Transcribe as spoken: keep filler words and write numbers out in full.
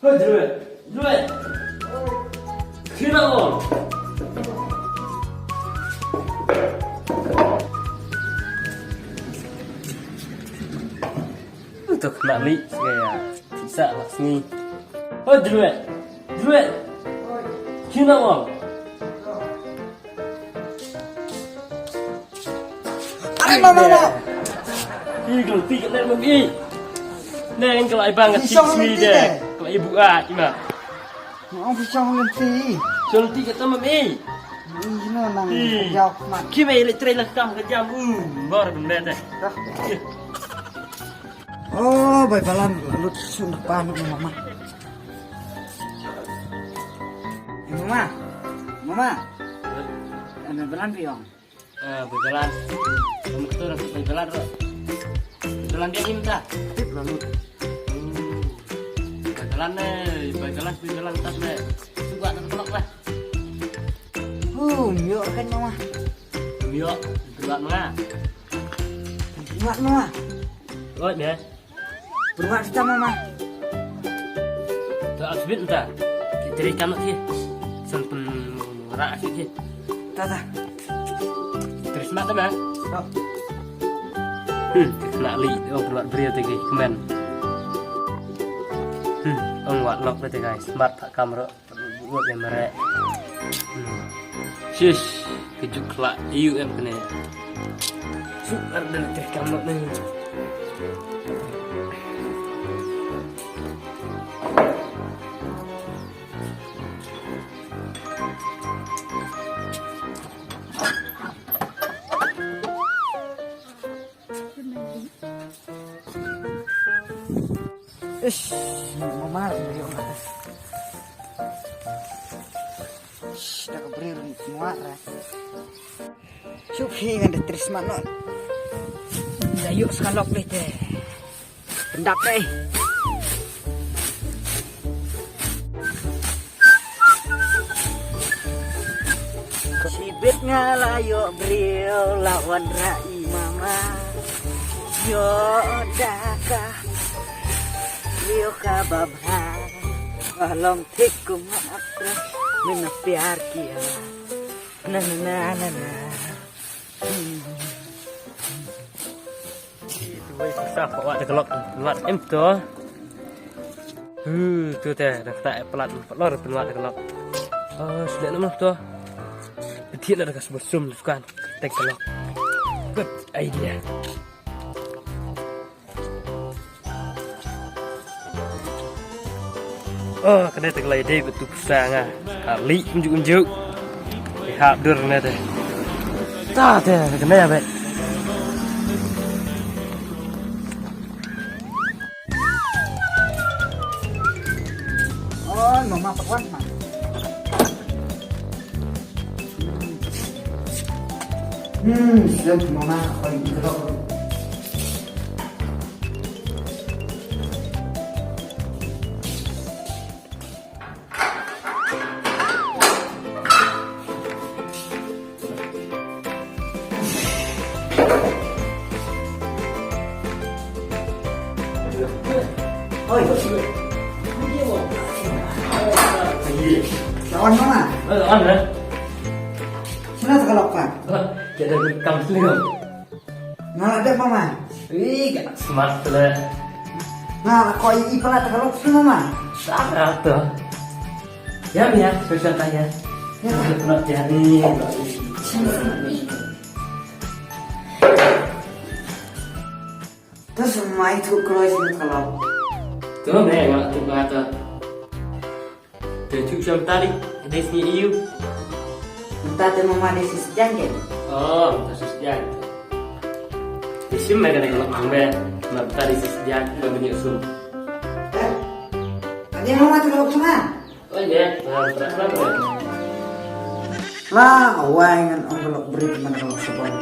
Oi, Jrue. Jrue. Khie noh. To khynnah lih, sngi ïa. Sa lah sngi. Oi, Jrue. Jrue. Khie noh. Are mama no. Ih, ka lynti ka net mami. Ne, ngan ka la i bang ka tik sngi de. Ka la i buaid ma. Ong phi shong lynti. Shong lynti kata mami. Ih, no nang. Ih. Ka jaw mat. Ki mei le trei la kam ka jam. Um, bor ben bet eh. Dah. Oh, bai balan lut sun depan mama. Mama. Mama. Ana balan phi ong. Eh, bai balan. Kamu ketur bai balan ro. Bai balan dia ni minta. Tip lalu. Hmm. Bai balan eh, bai balan, bai balan tas eh. Suka nak kelok lah. Huh, myo kan mama. Myo, berat mama. Berat mama. Oh, ya. Pynwad kita mama. To asbit ta. Ki tri kam ki. San pynrah ki. Ta ta. Tri smat ta ma. To. Hmm, nak li, oh, pynwad briew te ki kmen. Hmm, ong wad lok te guys, smat ta kam ro. Buat yang merek. Hmm. Shish, kejuk kelak iu em kene. Su ar dan terkam ni. Ish, mama, ish, da ka briew ri tmuat ra. Shu phi ngan da tris manot. Da yuk skalok dei te. Pendak dei. Shibit nga la ïoh briew la wanrah i mama. Ïoh da ka briew kaba bha. Ba long thik kum ha akra. Maine pyar kiya. Na na na na na. Itu wei susah, pynwad da ka lok, pynwad em to. Huh, tu te, da kata pynwad, pynwad da ka lok. Oh, sdang nama to. Pynthik na da ka sum sum dukan, da ka lok. Good idea. Oh, kane te ka la ïadei bad tu pisa nga. Ka lih kumjuh kumjuh. Te hap dur kane te. Ta te, kane ya, be. Oh, mama pakwan, ma. Hmm, siap, mama, paling gerok. Oi. Lawan mana? Lawan, eh? Sila sekelok, Pak. Kita rekam sendiri. Nga la dep mama. Ih, ka smart pala. Nga la koi i pala ta ka lok shu mama. Sa ka to. Ya, ya, special ta ya. Ya. Pala ta ni. To sa mai tu kroi shu ka lok. To me nga tu ba ta. Te tu sham tari, dei sngi iu. Mynta te mama dei sisdiang ke? Oh, mynta sisdiang. Te shim me kane ka lok me, mynta dei sisdiang, me bini sum. Eh? Ane mama te ka lok suma? Oh, ya, ah, terang, terang, terang. La, wai ngan ong ka lok brit man ka lok sabon.